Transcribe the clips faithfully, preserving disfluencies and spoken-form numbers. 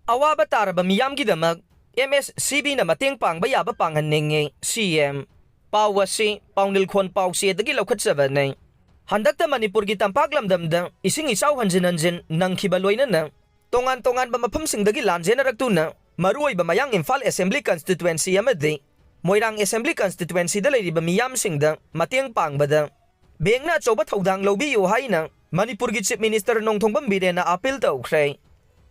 ꯑꯋꯥꯕ ꯇꯥꯔꯕ ꯃꯤꯌꯥꯝꯒꯤꯗꯃꯛ M S C ꯕꯤꯅ ꯃꯇꯦꯡ ꯄꯥꯡꯕ ꯌꯥꯕ ꯄꯥꯡꯍꯟꯅꯤꯡꯉꯤ, ꯁꯤ ꯑꯦꯝ꯫ ꯄꯥꯎ ꯑꯁꯤ ꯄꯥꯎꯅꯤꯜꯈꯣꯟ ꯄꯥꯎꯆꯦꯗꯒꯤ ꯂꯧꯈꯠꯆꯕꯅꯤ꯫ ꯍꯟꯗꯛꯇ ꯃꯅꯤꯄꯨꯔꯒꯤ ꯇꯝꯄꯥꯛ ꯂꯝꯗꯝꯗ ꯏꯁꯤꯡ ꯏꯆꯥꯎ ꯍꯟꯖꯤꯟ ꯍꯟꯖꯤꯟ ꯅꯪꯈꯤꯕ ꯂꯣꯏꯅꯅ ꯇꯣꯉꯥꯟ ꯇꯣꯉꯥꯟꯕ ꯃꯐꯝꯁꯤꯡꯗꯒꯤ ꯂꯥꯟꯖꯦꯟꯅꯔꯛꯇꯨꯅ ꯃꯔꯨꯑꯣꯏꯕ ꯃꯌꯥꯡ ꯏꯝꯐꯥꯜ ꯑꯦꯁꯦꯝꯕ꯭ꯂꯤ ꯀꯟꯁꯇꯤꯇ꯭ꯋꯦꯟꯁꯤ ꯑꯃꯗꯤ ꯃꯣꯏꯔꯥꯡ ꯑꯦꯁꯦꯝꯕ꯭ꯂꯤ ꯀꯟꯁꯇꯤꯇ꯭ꯋꯦꯟꯁꯤꯗ ꯂꯩꯔꯤꯕ ꯃꯤꯌꯥꯝꯁꯤꯡꯗ ꯃꯇꯦꯡ ꯄꯥꯡꯕꯗ ꯕꯦꯡꯅ ꯑꯆꯧꯕ ꯊꯧꯗꯥꯡ ꯂꯧꯕꯤꯌꯨ ꯍꯥꯏꯅ ꯃꯅꯤꯄꯨꯔꯒꯤ ꯆꯤꯐ ꯃꯤꯅꯤꯁꯇꯔ ꯅꯣꯡꯊꯣꯝꯕꯝ ꯕꯤꯔꯦꯟꯅ ꯑꯥꯄꯤꯜ ꯇꯧꯈ꯭ꯔꯦ꯫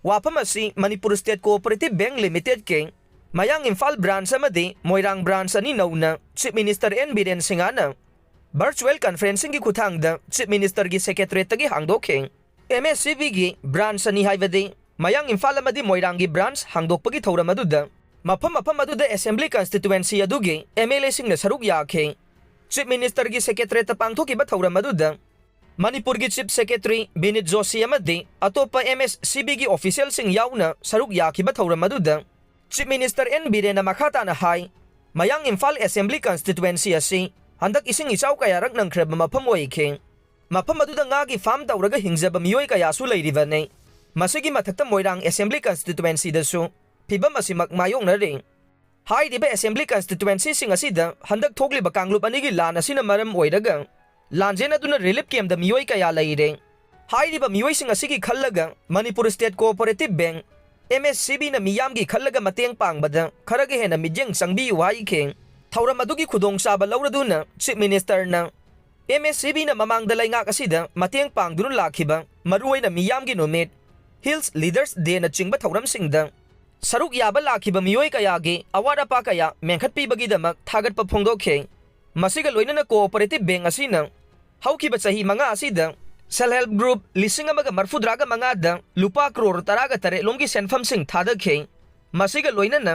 ꯋꯥꯐꯝ ꯑꯁꯤ ꯃꯅꯤꯄꯨꯔ ꯁ꯭ꯇꯦꯠ ꯀꯣꯑꯣꯄꯔꯦꯇꯤꯚ ꯕꯦꯡ ꯂꯤꯃꯤꯇꯦꯗꯀꯤ ꯃꯌꯥꯡ ꯏꯝꯐꯥꯜ ꯕ꯭ꯔꯥꯟꯆ ꯑꯃꯗꯤ ꯃꯣꯏꯔꯥꯡ ꯕ꯭ꯔꯥꯟꯆ ꯑꯅꯤ ꯅꯧꯅ ꯆꯤꯐ ꯃꯤꯅꯤꯁꯇꯔ ꯑꯦꯟ ꯕꯤꯔꯦꯟ ꯁꯤꯡꯍꯅ ꯚꯔꯆꯨꯋꯦꯜ ꯀꯟꯐꯔꯦꯟꯁꯤꯡꯒꯤ ꯈꯨꯠꯊꯥꯡꯗ ꯆꯤꯐ ꯃꯤꯅꯤꯁꯇꯔꯒꯤ ꯁꯦꯀ꯭ꯔꯦꯇꯔꯤꯌꯦꯠꯇꯒꯤ ꯍꯥꯡꯗꯣꯛꯈꯤ꯫ ꯑꯦꯝ ꯑꯦꯁ ꯁꯤ ꯕꯤꯒꯤ ꯕ꯭ꯔꯥꯟꯆ ꯑꯅꯤ ꯍꯥꯏꯕꯗꯤ ꯃꯌꯥꯡ ꯏꯝꯐꯥꯜ ꯑꯃꯗꯤ ꯃꯣꯏꯔꯥꯡꯒꯤ ꯕ꯭ꯔꯥꯟꯆ ꯍꯥꯡꯗꯣꯛꯄꯒꯤ ꯊꯧꯔꯝ ꯑꯗꯨꯗ ꯃꯐꯝ ꯃꯐꯝ ꯑꯗꯨꯗ ꯑꯦꯁꯦꯝꯕ꯭ꯂꯤ ꯀꯟꯁꯇꯤꯇ꯭ꯋꯦꯟꯁꯤ ꯑꯗꯨꯒꯤ ꯑꯦꯝ ꯑꯦꯜ ꯑꯦꯁꯤꯡꯅ ꯁꯔꯨꯛ ꯌꯥꯈꯤ꯫ ꯆꯤꯐ ꯃꯤꯅꯤꯁꯇꯔꯒꯤ ꯁꯦꯀ꯭ꯔꯦꯇꯔꯤꯌꯦꯠꯇ ꯄꯥꯡꯊꯣꯛꯈꯤꯕ ꯊꯧꯔꯝ ꯑꯗꯨꯗ ꯃꯅꯤꯄꯨꯔꯒꯤ ꯆꯤꯐ ꯁꯦꯀ꯭ꯔꯦꯇꯔꯤ ꯕꯤꯅꯤꯠ ꯖꯣꯁꯤ ꯑꯃꯗꯤ ꯑꯇꯣꯞꯄ ꯑꯦꯝ ꯑꯦꯁ ꯁꯤ ꯕꯤꯒꯤ ꯑꯣꯐꯤꯁꯤꯌꯦꯜꯁꯤꯡ ꯌꯥꯎꯅ ꯁꯔꯨꯛ ꯌꯥꯈꯤꯕ ꯊꯧꯔꯝ ꯑꯗꯨꯗ ꯆꯤꯐ ꯃꯤꯅꯤꯁꯇꯔ ꯑꯦꯟ ꯕꯤꯔꯦꯟꯅ ꯃꯈꯥ ꯇꯥꯅ ꯍꯥꯏ, ꯃꯌꯥꯡ ꯏꯝꯐꯥꯜ ꯑꯦꯁꯦꯝꯕ꯭ꯂꯤ ꯀꯟꯁꯇꯤꯇ꯭ꯋꯦꯟꯁꯤ ꯑꯁꯤ ꯍꯟꯗꯛ ꯏꯁꯤꯡ ꯏꯆꯥꯎ ꯀꯌꯥꯔꯛ ꯅꯪꯈ꯭ꯔꯕ ꯃꯐꯝ ꯑꯣꯏꯈꯤ꯫ ꯃꯐꯝ ꯑꯗꯨꯗ ꯉꯥꯒꯤ ꯐꯥꯔꯝ ꯇꯧꯔꯒ ꯍꯤꯡꯖꯕ ꯃꯤꯑꯣꯏ ꯀꯌꯥꯁꯨ ꯂꯩꯔꯤꯕꯅꯤ꯫ ꯃꯁꯤꯒꯤ ꯃꯊꯛꯇ ꯃꯣꯏꯔꯥꯡ ꯑꯦꯁꯦꯝꯕ꯭ꯂꯤ ꯀꯟꯁꯇꯤꯇ꯭ꯋꯦꯟꯁꯤꯗꯁꯨ ꯐꯤꯚꯝ ꯑꯁꯤꯃꯛ ꯃꯥꯌꯣꯛꯅꯔꯤ꯫ ꯍꯥꯏꯔꯤꯕ ꯑꯦꯁꯦꯝꯕ꯭ꯂꯤ ꯀꯟꯁꯇꯤꯇ꯭ꯋꯦꯟꯁꯤꯁꯤꯡ ꯑꯁꯤꯗ ꯍꯟꯗꯛ ꯊꯣꯛꯂꯤꯕ ꯀꯥꯡꯂꯨꯞ ꯑꯅꯤꯒꯤ ꯂꯥꯟ ꯑꯁꯤꯅ ꯃꯔꯝ ꯑꯣꯏꯔꯒ ꯂꯥꯟꯖꯦꯟꯅꯗꯨꯅ ꯔꯤꯂꯤꯐ ꯀꯦꯝꯞꯇ ꯃꯤꯑꯣꯏ ꯀꯌꯥ ꯂꯩꯔꯦ꯫ ꯍꯥꯏꯔꯤꯕ ꯃꯤꯑꯣꯏꯁꯤꯡ ꯑꯁꯤꯒꯤ ꯈꯜꯂꯒ Manipur state cooperative bank, M S C ꯕꯤꯅ ꯃꯤꯌꯥꯝꯒꯤ ꯈꯜꯂꯒ ꯃꯇꯦꯡ ꯄꯥꯡꯕꯗ ꯈꯔꯒ ꯍꯦꯟꯅ ꯃꯤꯠꯌꯦꯡ ꯆꯪꯕꯤꯌꯨ ꯍꯥꯏꯈꯤ꯫ ꯊꯧꯔꯝ ꯑꯗꯨꯒꯤ ꯈꯨꯗꯣꯡꯆꯥꯕ ꯂꯧꯔꯗꯨꯅ ꯆꯤꯐ ꯃꯤꯅꯤꯁꯇꯔꯅ ꯑꯦꯝ ꯑꯦꯁ ꯁꯤ ꯕꯤꯅ ꯃꯃꯥꯡꯗ ꯂꯩꯉꯥꯛ ꯑꯁꯤꯗ ꯃꯇꯦꯡ ꯄꯥꯡꯗꯨꯅ ꯂꯥꯛꯈꯤꯕ ꯃꯔꯨꯑꯣꯏꯅ ꯃꯤꯌꯥꯝꯒꯤ ꯅꯨꯃꯤꯠ, ꯍꯤꯜꯁ ꯂꯤꯗꯔꯁ ꯗꯦꯅꯆꯤꯡꯕ ꯊꯧꯔꯝꯁꯤꯡꯗ ꯁꯔꯨꯛ ꯌꯥꯕ ꯂꯥꯛꯈꯤꯕ ꯃꯤꯑꯣꯏ ꯀꯌꯥꯒꯤ ꯑꯋꯥꯠ ꯑꯄꯥ ꯀꯌꯥ ꯃꯦꯟꯈꯠꯄꯤꯕꯒꯤꯗꯃꯛ ꯊꯥꯒꯠꯄ ꯐꯣꯡꯗꯣꯛꯈꯤ꯫ ꯃꯁꯤꯒ ꯂꯣꯏꯅꯅ ꯀꯣꯑꯣꯄꯔꯦꯇꯤꯚ ꯕꯦꯡ ꯑꯁꯤꯅ ꯍꯧꯈꯤꯕ ꯆꯍꯤ ꯃꯉꯥ ꯑꯁꯤꯗ ꯁꯦꯜꯐ ꯍꯦꯜꯞ ꯒ꯭ꯔꯨꯞ ꯂꯤꯁꯤꯡ ꯑꯃꯒ ꯃꯔꯐꯨꯇꯔꯥꯒ ꯃꯉꯥꯗ ꯂꯨꯄꯥ ꯀ꯭ꯔꯣꯔ ꯇꯔꯥꯒ ꯇꯔꯦꯠ ꯂꯣꯝꯒꯤ ꯁꯦꯟꯐꯝꯁꯤꯡ ꯊꯥꯗꯈꯤ꯫ ꯃꯁꯤꯒ ꯂꯣꯏꯅꯅ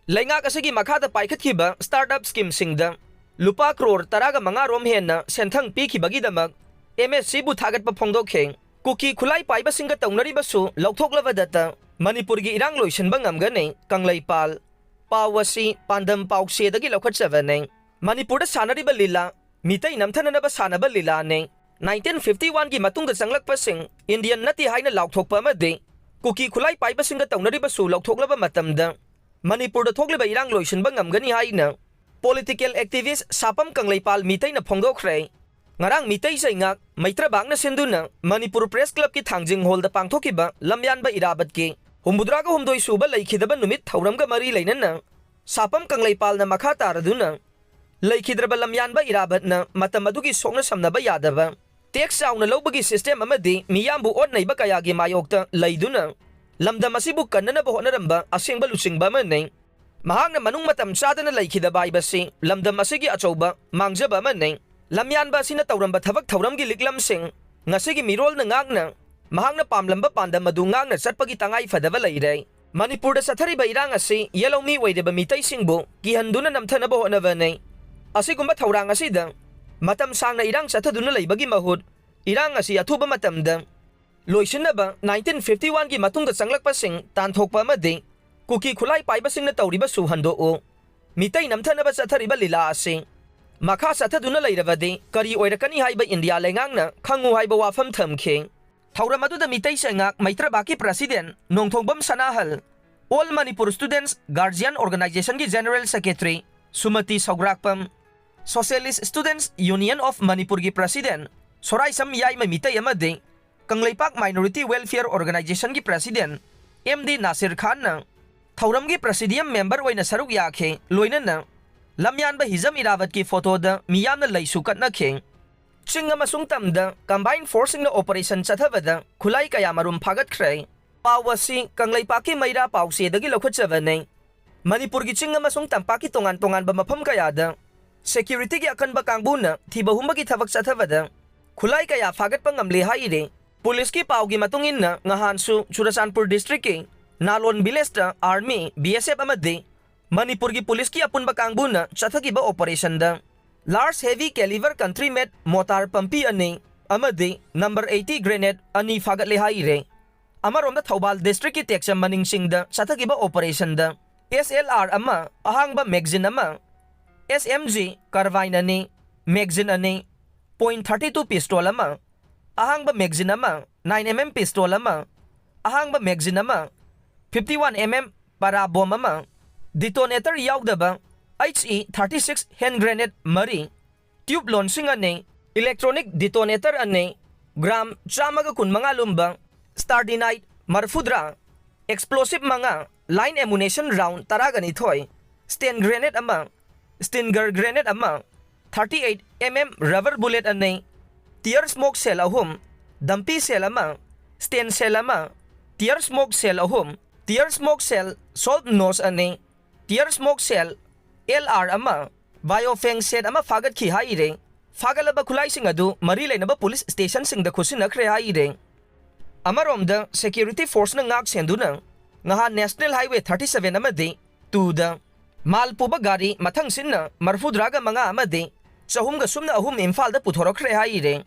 ꯂꯩꯉꯥꯛ ꯑꯁꯤꯒꯤ ꯃꯈꯥꯗ ꯄꯥꯏꯈꯠꯈꯤꯕ ꯁ꯭ꯇꯥꯔꯠ ꯑꯞ ꯁ꯭ꯀꯤꯝꯁꯤꯡꯗ ꯂꯨꯄꯥ ꯀ꯭ꯔꯣꯔ ꯇꯔꯥꯒ ꯃꯉꯥ ꯔꯣꯝ ꯍꯦꯟꯅ ꯁꯦꯟꯊꯪ ꯄꯤꯈꯤꯕꯒꯤꯗꯃꯛ ꯑꯦꯝ ꯑꯦꯁ ꯁꯤꯕꯨ ꯊꯥꯒꯠꯄ ꯐꯣꯡꯗꯣꯛꯈꯤ꯫ ꯀꯨꯀꯤ ꯈꯨꯠꯂꯥꯏ ꯄꯥꯏꯕꯁꯤꯡꯒ ꯇꯧꯅꯔꯤꯕꯁꯨ ꯂꯧꯊꯣꯛꯂꯕꯗꯇ ꯃꯅꯤꯄꯨꯔꯒꯤ ꯏꯔꯥꯡ ꯂꯣꯏꯁꯤꯟꯕ ꯉꯝꯒꯅꯤ꯫ ꯀꯪꯂꯩꯄꯥꯜ꯫ ꯄꯥꯎ ꯑꯁꯤ ꯄꯥꯟꯗꯝ ꯄꯥꯎꯆꯦꯗꯒꯤ ꯂꯧꯈꯠꯆꯕꯅꯤ꯫ ꯃꯅꯤꯄꯨꯔꯗ ꯁꯥꯟꯅꯔꯤꯕ ꯂꯤꯂꯥ, ꯃꯤꯇꯩ ꯅꯝꯊꯅꯅꯕ ꯁꯥꯟꯅꯕ ꯂꯤꯂꯥꯅꯤ꯫ ꯅꯥꯏꯟꯇꯤꯟ ꯐꯤꯐꯇꯤ ꯋꯥꯟꯒꯤ ꯃꯇꯨꯡꯗ ꯆꯪꯂꯛꯄꯁꯤꯡ ꯏꯟꯗꯤꯌꯟ ꯅꯠꯇꯦ ꯍꯥꯏꯅ ꯂꯥꯎꯊꯣꯛꯄ ꯑꯃꯗꯤ ꯀꯨꯀꯤ ꯈꯨꯠꯂꯥꯏ ꯄꯥꯏꯕꯁꯤꯡꯒ ꯇꯧꯅꯔꯤꯕꯁꯨ ꯂꯧꯊꯣꯛꯂꯕ ꯃꯇꯝꯗ ꯃꯅꯤꯄꯨꯔꯗ ꯊꯣꯛꯂꯤꯕ ꯏꯔꯥꯡ ꯂꯣꯏꯁꯤꯟꯕ ꯉꯝꯒꯅꯤ ꯍꯥꯏꯅ political activist ꯁꯥꯄꯝ ꯀꯪꯂꯩꯄꯥꯜ ꯃꯤꯇꯩꯅ ꯐꯣꯡꯗꯣꯛꯈ꯭ꯔꯦ꯫ ꯉꯔꯥꯡ ꯃꯤꯇꯩ ꯆꯩꯉꯥꯛ ꯃꯩꯇ꯭ꯔꯕꯥꯛꯅ ꯁꯤꯟꯗꯨꯅ ꯃꯅꯤꯄꯨꯔ ꯄ꯭ꯔꯦꯁ ꯀ꯭ꯂꯕꯀꯤ ꯊꯥꯡꯖꯤꯡ ꯍꯣꯜꯗ ꯄꯥꯡꯊꯣꯛꯈꯤꯕ ꯂꯝꯌꯥꯟꯕ ꯏꯔꯥꯕꯠꯀꯤ ꯍꯨꯝꯐꯨꯇꯔꯥꯒ ꯍꯨꯝꯗꯣꯏ ꯁꯨꯕ ꯂꯩꯈꯤꯗꯕ ꯅꯨꯃꯤꯠ ꯊꯧꯔꯝꯒ ꯃꯔꯤ ꯂꯩꯅꯅ ꯁꯥꯄꯝ ꯀꯪꯂꯩꯄꯥꯜꯅ ꯃꯈꯥ ꯇꯥꯔꯗꯨꯅ ꯂꯩꯈꯤꯗ꯭ꯔꯕ ꯂꯝꯌꯥꯟꯕ ꯏꯔꯥꯕꯠꯅ ꯃꯇꯝ ꯑꯗꯨꯒꯤ ꯁꯣꯛꯅ ꯁꯝꯅꯕ ꯌꯥꯗꯕ, ꯇꯦꯛꯁ ꯆꯥꯎꯅ ꯂꯧꯕꯒꯤ ꯁꯤꯁꯇꯦꯝ ꯑꯃꯗꯤ ꯃꯤꯌꯥꯝꯕꯨ ꯑꯣꯠ ꯅꯩꯕ ꯀꯌꯥꯒꯤ ꯃꯥꯌꯣꯛꯇ ꯂꯩꯗꯨꯅ ꯂꯝꯗꯝ ꯑꯁꯤꯕꯨ ꯀꯟꯅꯅꯕ ꯍꯣꯠꯅꯔꯝꯕ ꯑꯁꯦꯡꯕ ꯂꯨꯆꯤꯡꯕ ꯑꯃꯅꯤ꯫ ꯃꯍꯥꯛꯅ ꯃꯅꯨꯡ ꯃꯇꯝ ꯆꯥꯗꯅ ꯂꯩꯈꯤꯗꯕ ꯍꯥꯏꯕꯁꯤ ꯂꯝꯗꯝ ꯑꯁꯤꯒꯤ ꯑꯆꯧꯕ ꯃꯥꯡꯖꯕ ꯑꯃꯅꯤ꯫ ꯂꯝꯌꯥꯟꯕ ꯑꯁꯤꯅ ꯇꯧꯔꯝꯕ ꯊꯕꯛ ꯊꯧꯔꯝꯒꯤ ꯂꯤꯛꯂꯝꯁꯤꯡ ꯉꯁꯤꯒꯤ ꯃꯤꯔꯣꯜꯅ ꯉꯥꯛꯅ ꯃꯍꯥꯛꯅ ꯄꯥꯝꯂꯝꯕ ꯄꯥꯟꯗꯝ ꯑꯗꯨ ꯉꯥꯛꯅ ꯆꯠꯄꯒꯤ ꯇꯉꯥꯏ ꯐꯗꯕ ꯂꯩꯔꯦ꯫ ꯃꯅꯤꯄꯨꯔꯗ ꯆꯠꯊꯔꯤꯕ ꯏꯔꯥꯡ ꯑꯁꯤ ꯌꯦꯜꯍꯧꯃꯤ ꯑꯣꯏꯔꯤꯕ ꯃꯤꯇꯩꯁꯤꯡꯕꯨ ꯀꯤꯍꯟꯗꯨꯅ ꯅꯝꯊꯅꯕ ꯍꯣꯠꯅꯕꯅꯤ꯫ ꯑꯁꯤꯒꯨꯝꯕ ꯊꯧꯔꯥꯡ ꯑꯁꯤꯗ ꯃꯇꯝ ꯁꯥꯡꯅ ꯏꯔꯥꯡ ꯆꯠꯊꯗꯨꯅ ꯂꯩꯕꯒꯤ ꯃꯍꯨꯠ, ꯏꯔꯥꯡ ꯑꯁꯤ ꯑꯊꯨꯕ ꯃꯇꯝꯗ ꯂꯣꯏꯁꯤꯟꯅꯕ nineteen fifty one ꯒꯤ ꯃꯇꯨꯡꯗ ꯆꯪꯂꯛꯄꯁꯤꯡ ꯇꯥꯟꯊꯣꯛꯄ ꯑꯃꯗꯤ ꯀꯨꯀꯤ ꯈꯨꯠꯂꯥꯏ ꯄꯥꯏꯕꯁꯤꯡꯅ ꯇꯧꯔꯤꯕꯁꯨ ꯍꯟꯗꯣꯛꯎ꯫ ꯃꯤꯇꯩ ꯅꯝꯊꯅꯕ ꯆꯠꯊꯔꯤꯕ ꯂꯤꯂꯥ ꯑꯁꯤ ꯃꯈꯥ ꯆꯠꯊꯗꯨꯅ ꯂꯩꯔꯕꯗꯤ ꯀꯔꯤ ꯑꯣꯏꯔꯛꯀꯅꯤ ꯍꯥꯏꯕ ꯏꯟꯗꯤꯌꯥ ꯂꯩꯉꯥꯛꯅ ꯈꯪꯉꯨ ꯍꯥꯏꯕ ꯋꯥꯐꯝ ꯊꯝꯈꯤ꯫ ꯊꯧꯔꯝ ꯑꯗꯨꯗ ꯃꯤꯇꯩ ꯆꯩꯉꯥꯛ ꯃꯩꯇ꯭ꯔꯕꯥꯛꯀꯤ president ꯅꯣꯡꯊꯣꯡꯕꯝ ꯁꯅꯥꯍꯜ, All Manipur Students Guardian Organization ꯒꯤ general secretary ꯁꯨꯃꯇꯤ ꯁꯧꯒ꯭ꯔꯥꯛꯄꯝ, Socialist Students Union of ꯃꯅꯤꯄꯨꯔꯒꯤ president ꯁꯣꯔꯥꯏꯁꯝ ꯌꯥꯏꯃ ꯃꯤꯇꯩ ꯑꯃꯗꯤ ꯀꯪꯂꯩꯄꯥꯛ Minority Welfare Organization ꯒꯤ president ꯑꯦꯝ ꯗꯤ ꯅꯥꯁꯤꯔ ꯈꯥꯟꯅ ꯊꯧꯔꯝꯒꯤ presidium member ꯑꯣꯏꯅ ꯁꯔꯨꯛ ꯌꯥꯈꯤ꯫ ꯂꯣꯏꯅꯅ ꯂꯝꯌꯥꯟꯕ ꯍꯤꯖꯝ ꯏꯔꯥꯕꯠꯀꯤ photo ꯗ ꯃꯤꯌꯥꯝꯅ ꯂꯩꯁꯨ ꯀꯠꯅꯈꯤ꯫ ꯆꯤꯡ ꯑꯃꯁꯨꯡ ꯇꯝꯗ combined force ꯁꯤꯡꯅ operation ꯆꯠꯊꯕꯗ ꯈꯨꯠꯂꯥꯏ ꯀꯌꯥ ꯃꯔꯨꯝ ꯐꯥꯒꯠꯈ꯭ꯔꯦ꯫ ꯄꯥꯎ ꯑꯁꯤ ꯀꯪꯂꯩꯄꯥꯛꯀꯤ ꯃꯩꯔꯥ ꯄꯥꯎꯆꯦꯗꯒꯤ ꯂꯧꯈꯠꯆꯕꯅꯤ꯫ ꯃꯅꯤꯄꯨꯔꯒꯤ ꯆꯤꯡ ꯑꯃꯁꯨꯡ ꯇꯝꯄꯥꯛꯀꯤ ꯇꯣꯉꯥꯟ ꯇꯣꯉꯥꯟꯕ ꯃꯐꯝ ꯀꯌꯥꯗ security ꯒꯤ ꯑꯀꯟꯕ ꯀꯥꯡꯕꯨꯅ ꯊꯤꯕ ꯍꯨꯝꯕꯒꯤ ꯊꯕꯛ ꯆꯠꯊꯕꯗ ꯈꯨꯠꯂꯥꯏ ꯀꯌꯥ ꯐꯥꯒꯠꯄ ꯉꯝꯂꯦ ꯍꯥꯏꯔꯤ꯫ ꯄꯨꯂꯤꯁꯀꯤ ꯄꯥꯎꯒꯤ ꯃꯇꯨꯡ ꯏꯟꯅ, ꯉꯍꯥꯟꯁꯨ ꯆꯨꯔꯆꯥꯟꯄꯨꯔ district ꯀꯤ ꯅꯥꯂꯣꯟ village ꯇ army, B S F ꯑꯃꯗꯤ ꯃꯅꯤꯄꯨꯔꯒꯤ ꯄꯨꯂꯤꯁꯀꯤ ꯑꯄꯨꯟꯕ ꯀꯥꯡꯕꯨꯅ ꯆꯠꯊꯈꯤꯕ operation ꯗ large heavy caliber country made mortar ꯄꯝꯄꯤ ꯑꯅꯤ ꯑꯃꯗꯤ number eighty grenade ꯑꯅꯤ ꯐꯥꯒꯠꯂꯦ ꯍꯥꯏꯔꯦ꯫ ꯑꯃꯔꯣꯝꯗ ꯊꯧꯕꯥꯜ district ꯀꯤ ꯇꯦꯛꯆꯝ ꯃꯅꯤꯡ ꯆꯤꯡꯗ ꯆꯠꯊꯈꯤꯕ operation ꯗ S L R ꯑꯃ, ꯑꯍꯥꯡꯕ magazine ꯑꯃ, S M G carbine ꯑꯅꯤ, magazine ꯑꯅꯤ, point thirty two pistol ꯑꯃ, ꯑꯍꯥꯡꯕ magazine ꯑꯃ, nine M M pistol ꯑꯃ, ꯑꯍꯥꯡꯕ magazine ꯑꯃ, fifty one M M para bomb ꯑꯃ, detonator ꯌꯥꯎꯗꯕ H E thirty six hand grenade ꯃꯔꯤ, tube ꯂꯣꯟꯁꯤꯡ ꯑꯅꯤ, electronic detonator ꯑꯅꯤ, gram ꯆꯥꯝꯃꯒ ꯀꯨꯟꯃꯉꯥ ꯂꯨꯝꯕ Stradinite ꯃꯔꯐꯨꯇꯔꯥ, explosive ꯃꯉꯥ, line ammunition round ꯇꯔꯥꯒ ꯅꯤꯊꯣꯏ, stun grenade ꯑꯃ, Stinger grenade ꯑꯃ, thirty eight M M rubber bullet ꯑꯅꯤ, tear smoke shell ꯑꯍꯨꯝ, dumpy shell ꯑꯃ, stun shell ꯑꯃ, tear smoke shell ꯑꯍꯨꯝ, tear smoke shell solid nose ꯑꯅꯤ, tear smoke shell L R ꯑꯃ, Baofeng set ꯑꯃ ꯐꯥꯒꯠꯈꯤ ꯍꯥꯏꯔꯦ꯫ ꯐꯥꯒꯠꯂꯕ ꯈꯨꯠꯂꯥꯏꯁꯤꯡ ꯑꯗꯨ ꯃꯔꯤ ꯂꯩꯅꯕ police stationꯁꯤꯡꯗ ꯈꯨꯠꯁꯤꯟꯅꯈ꯭ꯔꯦ ꯍꯥꯏꯔꯦ꯫ ꯑꯃꯔꯣꯝꯗ, security forceꯅ ꯉꯥꯛ ꯁꯦꯟꯗꯨꯅ ꯉꯍꯥꯟ National Highway thirty seven ꯑꯃꯗꯤ twoꯗ ꯃꯥꯜ ꯄꯨꯕ ꯒꯥꯔꯤ ꯃꯊꯪ ꯁꯤꯟꯅ ꯃꯔꯐꯨꯇꯔꯥꯒ ꯃꯉꯥ ꯑꯃꯗꯤ ꯆꯍꯨꯝꯒ ꯁꯨꯞꯅ ꯑꯍꯨꯝ ꯏꯝꯐꯥꯜꯗ ꯄꯨꯊꯣꯔꯛꯈ꯭ꯔꯦ ꯍꯥꯏꯔꯦ꯫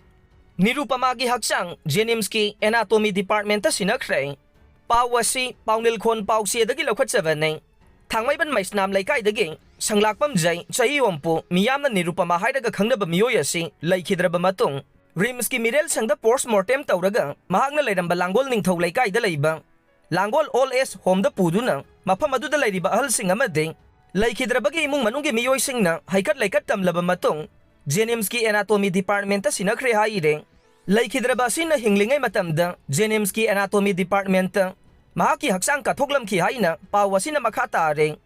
ꯅꯤꯔꯨꯄꯃꯥꯒꯤ ꯍꯛꯆꯥꯡ JNIMSꯀꯤ anatomy departmentꯇ ꯁꯤꯟꯅꯈ꯭ꯔꯦ꯫ ꯄꯥꯎ ꯑꯁꯤ ꯄꯥꯎꯅꯤꯜꯈꯣꯟ ꯄꯥꯎꯆꯦꯗꯒꯤ ꯂꯧꯈꯠꯆꯕꯅꯤ꯫ ꯊꯥꯡꯃꯩꯕꯟ ꯃꯩꯁꯅꯥꯝ ꯂꯩꯀꯥꯏꯗꯒꯤ ꯁꯪꯂꯥꯛꯄꯝ ꯖꯩ, ꯆꯍꯤ ꯍꯨꯝꯐꯨ, ꯃꯤꯌꯥꯝꯅ ꯅꯤꯔꯨꯄꯃꯥ ꯍꯥꯏꯔꯒ ꯈꯪꯅꯕ ꯃꯤꯑꯣꯏ ꯑꯁꯤ ꯂꯩꯈꯤꯗ꯭ꯔꯕ ꯃꯇꯨꯡ, RIMSꯀꯤ ꯃꯤꯔꯦꯜ ꯁꯪꯗ post mortem ꯇꯧꯔꯒ ꯃꯍꯥꯛꯅ ꯂꯩꯔꯝꯕ ꯂꯥꯡꯒꯣꯜ ꯅꯤꯡꯊꯧ ꯂꯩꯀꯥꯏꯗ ꯂꯩꯕ ꯂꯥꯡꯒꯣꯜ old age homeꯗ ꯄꯨꯗꯨꯅ ꯃꯐꯝ ꯑꯗꯨꯗ ꯂꯩꯔꯤꯕ ꯑꯍꯜꯁꯤꯡ ꯑꯃꯗꯤ ꯂꯩꯈꯤꯗ꯭ꯔꯕꯒꯤ ꯏꯃꯨꯡ ꯃꯅꯨꯡꯒꯤ ꯃꯤꯑꯣꯏꯁꯤꯡꯅ ꯍꯩꯀꯠ ꯂꯩꯀꯠ ꯇꯝꯂꯕ ꯃꯇꯨꯡ, JNIMSꯀꯤ anatomy departmentꯇ ꯁꯤꯟꯅꯈ꯭ꯔꯦ ꯍꯥꯏꯔꯦ꯫ ꯂꯩꯈꯤꯗ꯭ꯔꯕ ꯑꯁꯤꯅ ꯍꯤꯡꯂꯤꯉꯩ ꯃꯇꯝꯗ JNIMSꯀꯤ anatomy departmentꯇ ꯃꯍꯥꯛꯀꯤ ꯍꯛꯆꯥꯡ ꯀꯠꯊꯣꯛꯂꯝꯈꯤ ꯍꯥꯏꯅ ꯄꯥꯎ ꯑꯁꯤꯅ ꯃꯈꯥ ꯇꯥꯔꯦ꯫